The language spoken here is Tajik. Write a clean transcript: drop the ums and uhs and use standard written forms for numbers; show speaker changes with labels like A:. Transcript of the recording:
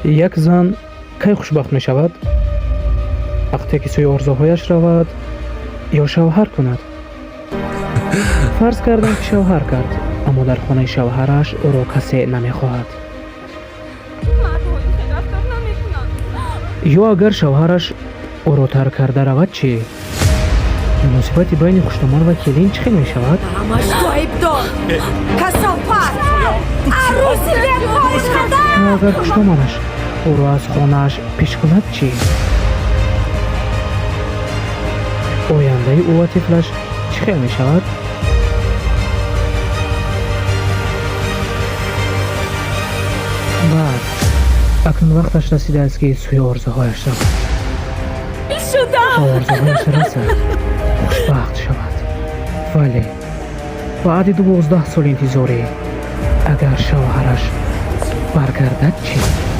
A: Як зан кай хушбахт мешавад? Вақте ки сӯи орзуҳояш равад ё шавҳар кунад. Фарз кардем, ки шавҳар кард, аммо дар хонаи шавҳараш ӯро касе намехоҳад.
B: Мардҳо ин хел рафтор намекунанд.
A: Ё агар шавҳараш ӯро тарк карда равад, чӣ? Муносибати байни хуштомон ва келин чӣ хел мешавад?
C: Ҳамаш ту айбдор, касофат, арӯси бекори шуда.
A: Ё агар хуштомонаш ӯро аз хонааш пеш кунад, чӣ? Ояндаи ӯ ва тифлаш чӣ хел мешавад? Баъд акнун вақташ расидааст, ки сӯи орзуҳояш равад.
B: Шуда.
A: Ба орзуҳояш расад, хушбахт шавад. Вале баъди 12 соли интизорӣ агар шавҳараш баргардад, чӣ?